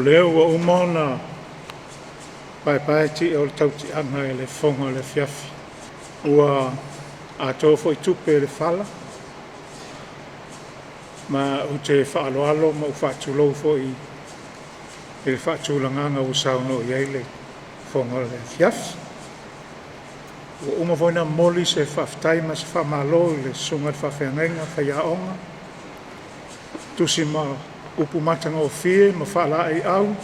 lea ua uma ona paepae ti'a o le tautiaga i le fofoga o le afiafi, ua atoa foi tupe i le fala, ma ou te faaaloalo ma ou faatulou foi i le faatulagaga ua saunoa i ai le fofoga o le afiafi. Ua uma foi ona momoli se faafetai ma se faamalo i le susuga i le faafeagaiga faiaoga, tusi ma upu matagofie ma faalaeiau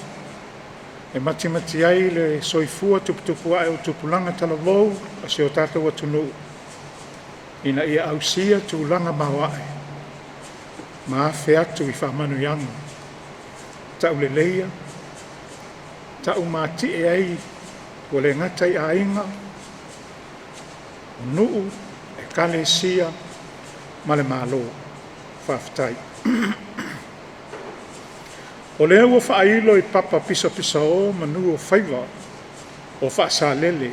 e matimati ai le soifua tuputupuae o tupulaga talavou o si o tatou atunuu ina ia ausia tulaga maoae ma afe atu i faamanuiaga tauleleia, taumati'e ai ua le gata i aiga, o nuu, ekalesia ma le Malo. Faafetai. O lea ua faailo i papa pisapisao manu o faiva o Faasalele,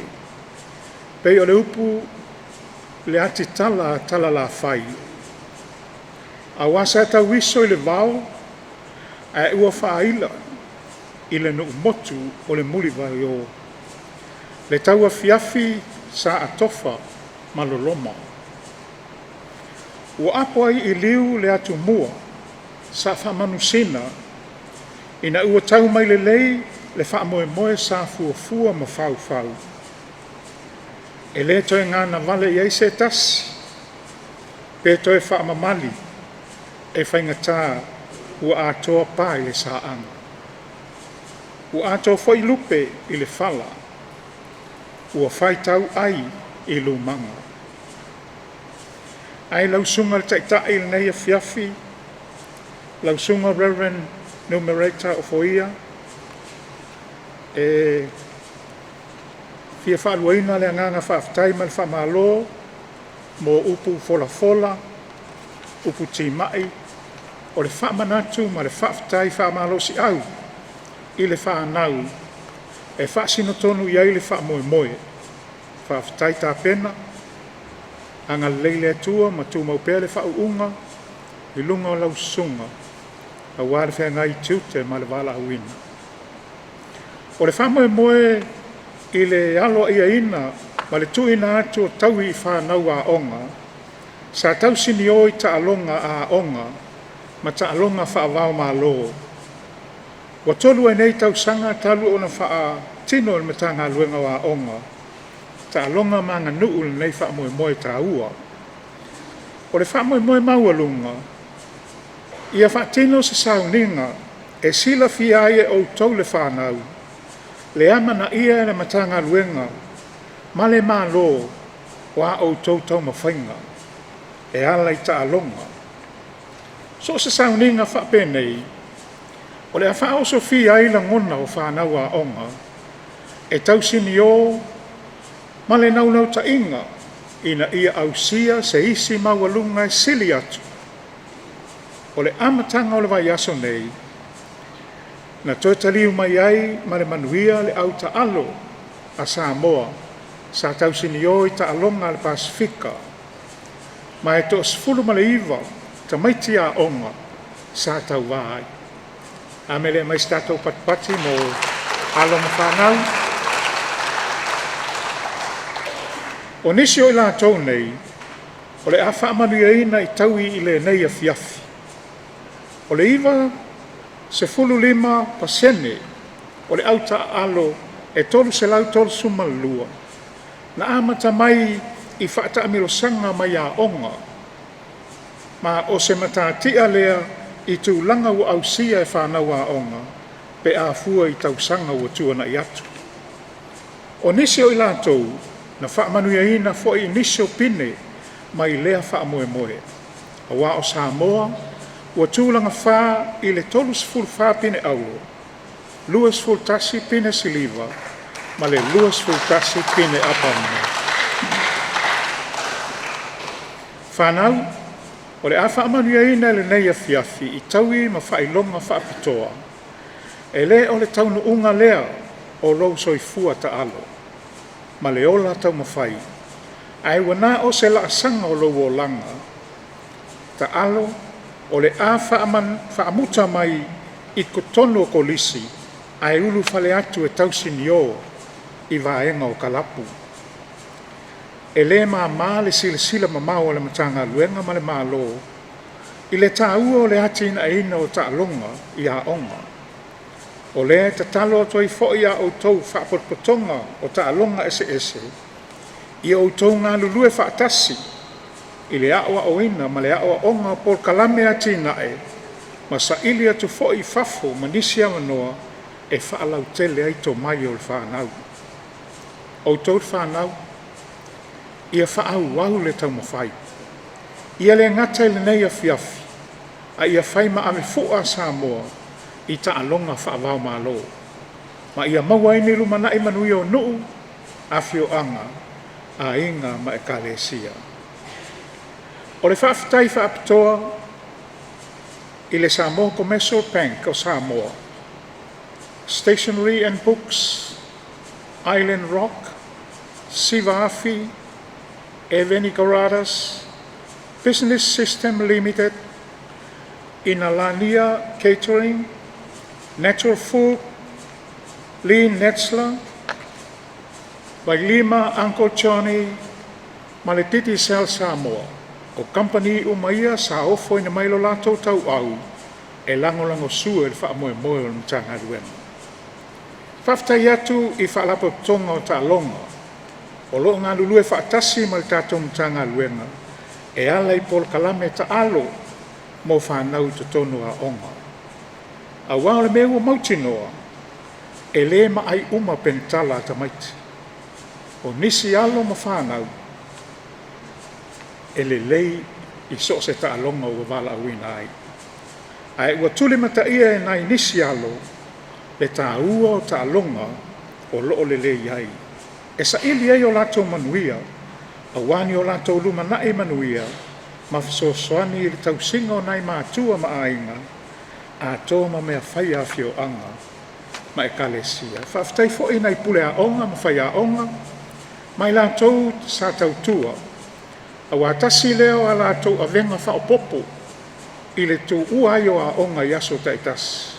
pei o le upu i le atitala a Talalaafai, aua sa tauiso i le vao ae ua faaila i le nuumotu o le Mulivaio, le tauafiafi sa atofa ma loloma. Ua apo ai i liu le atumua sa faamanusina ina ua tau mai lelei le faamoemoe sa fuafua ma faufau, e le toe gagavale i ai se tasi pe toe faamamali e faigata ua atoa pa i le saaga. Ua atoa foi lupe i le fala, ua faitau ai i lumaga. Ae lau Susuga i le Taitai i lenei afiafi, lau Susuga Reverend Numerator Ofoia, e fia faaluaina le agaga faafetai ma le faamalo mo upu folafola, upu timai, o le faamanatu ma le faafetai faamalosiau i le fanau e faasino tonu i ai le faamoemoe. Faafetai tapena, agalelei le Atua ma tumau pea le faauuga i luga o lau susuga aua le feagai i tiute ma le valaauina. O le faamoemoe i le aloaiaina ma le tuuina atu o taui i fanau aoga sa tausinio i taaloga a aoga ma taaloga faava-o-Malo, ua talu ai nei tausaga talu ona faatino e le Matagaluega o Aoga, Taaloga ma Aganuu lenei faamoemoe taua. O le faamoemoe maualuga, ia faatino se sauniga e silafia ai e outou le fanau le amanaia e le Matagaluega ma le Malo o a outou taumafaiga e ala i taaloga. So o se sauniga faapenei, o le a faaosofia ai lagona o fanau aoga e tausinio ma le naunautaiga ina ia ausia se isi maualuga e sili atu. O le amataga o le vaiaso nei, na toe taliu mai ai ma le manuia le au taalo a Samoa sa tausinio i taaloga a le Pasefika, ma e toa-19 tamaiti aoga sa tauva ai. A mea e le aumai se tatou patipati mo alo ma fanau. O nisi o i latou nei o le a faamanuiaina i taui i lenei afiafi. O le 95% o le au taaalo e 332 na amata mai i faataamilosaga mai aoga, ma o se matatia lea i tulaga ua ausia e fanau aoga pe a fua i tausaga ua tuanai atu. O nisi o i latou na faamanuiaina foi i nisi o pine mai lea faamoemoe, aua o Samoa ua tulaga fa i le 34 pine auro, 21 pine siliva ma le 21 pine apamoa. Fanau, o le a faamanuiaina i lenei afiafi i taui ma faailoga faapitoa, e le o le taunuuga lea o lou soifua taalo ma le ola taumafai, ae ua na o se laasaga o lou olaga taalo o le a faamuta mai i totonu o kolisi. ae ulufale atu e tausinio i vaega o kalapu. E le mama le silasila mamao a le Matagaluega ma le Malo i le taua o le atinaeina o taaloga i aoga. O lea e tatalo atu ai foi i a outou Faalapotopotoga o Taaloga eseese, ia outou galulue faatasi i le aoaoina ma le aoaoga o polokalame atinae ma saili atu foi i fafo ma nisi avanoa e faalautele ai tomai o le fanau. O outou le fanau, ia faaauau le taumafai, ia le gata i lenei afiafi, a ia fai ma avefua a Samoa i taaloga faava-o-Malo, ma ia maua ai ni lumanai manuia o nuu, afioaga, aiga ma ekalesia. O le faafetai faapitoa i le Samoa Commercial Bank o Samoa, Stationery and Books, Island Rock, Siva Afi, Eveni Garadas, Business Systems Limited, Inalania Catering, Natural Foods, Lee Netzler, Vailima Uncle Johnny ma le Digicel Samoa. O kamupani uma ia sa ofoina mai lo latou tauau e lagolagosua i le faamoemoe o le Matagaluega. Faafetai atu i Faalapotopotoga o Taaloga o lo o galulue faatasi ma le tatou Matagaluega e ala i polokalame taalo mo fanau i totonu o aoga. Aua o le mea ua mautinoa, e le maai uma penitala a tamaiti. O nisi alo ma fanau, e lelei i so o se taaloga ua valaauina ai, ae ua tulimataia e nai nisi alo le taua o taaloga o lo o lelei ai, e saili ai o latou manuia aua ni o latou lumanai manuia ma fesoasoani i le tausiga o nai matua ma aiga, atoa ma mea fai a afioaga ma ekalesia. Faafetai foi i nai pule aoga ma faiaoga ma i latou sa tautua, aua tasi lea o a latou avega faaopoopo i le tuua ai o aoga i aso taitasi.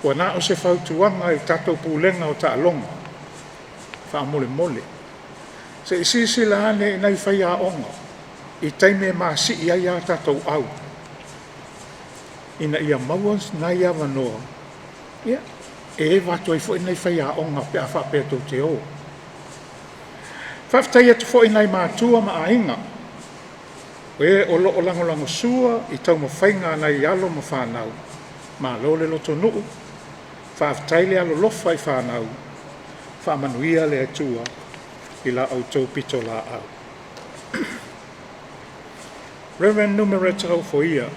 Ua na o se fautuaga i le tatou Pulega o Taaloga, faamolemole se i silasila ane i nai faiaoga i taimi e masii ai a tatou au ina ia maua nai avanoa e eva atu ai foi nai faiaoga pe a faapea tou te o. Faafetai atu foi i nai matua ma aiga o e o lo o lagolagosua i taumafaiga a nai alo ma fanau, malo le lotonuu, faafetai le alolofa i fanau, faamanuia le Atua i la outou pitolaau. Reverend Numeretta Ofoia,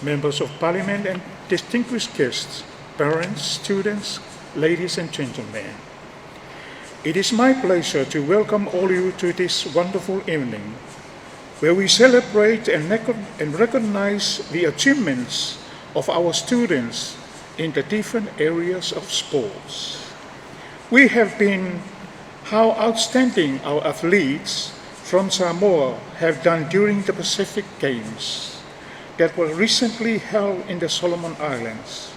Members of Parliament and distinguished guests, parents, students, ladies and gentlemen. It is my pleasure to welcome all you to this wonderful evening where we celebrate and recognize the achievements of our students in the different areas of sports. We have seen how outstanding our athletes from Samoa have done during the Pacific Games that were recently held in the Solomon Islands.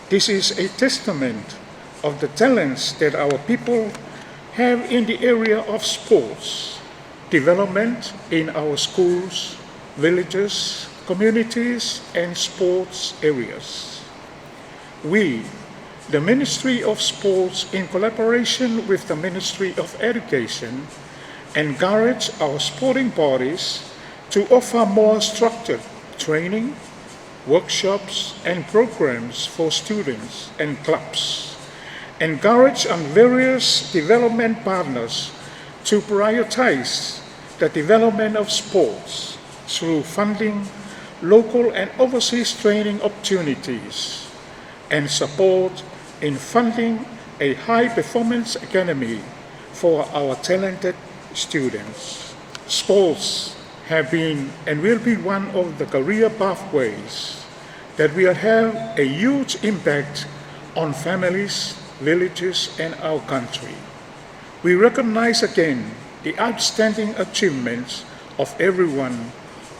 This is a testament of the talents that our people have in the area of sports, development in our schools, villages, communities, and sports areas. We, the Ministry of Sports, in collaboration with the Ministry of Education, encourage our sporting bodies to offer more structured training, workshops, and programs for students and clubs. Encourage our various development partners to prioritize the development of sports through funding local and overseas training opportunities and support in funding a high-performance academy for our talented students. Sports have been and will be one of the career pathways that will have a huge impact on families, villages, and our country. We recognize again the outstanding achievements of everyone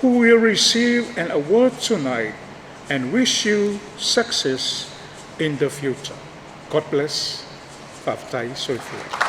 who will receive an award tonight and wish you success in the future. God bless. Faafetai. Soifua.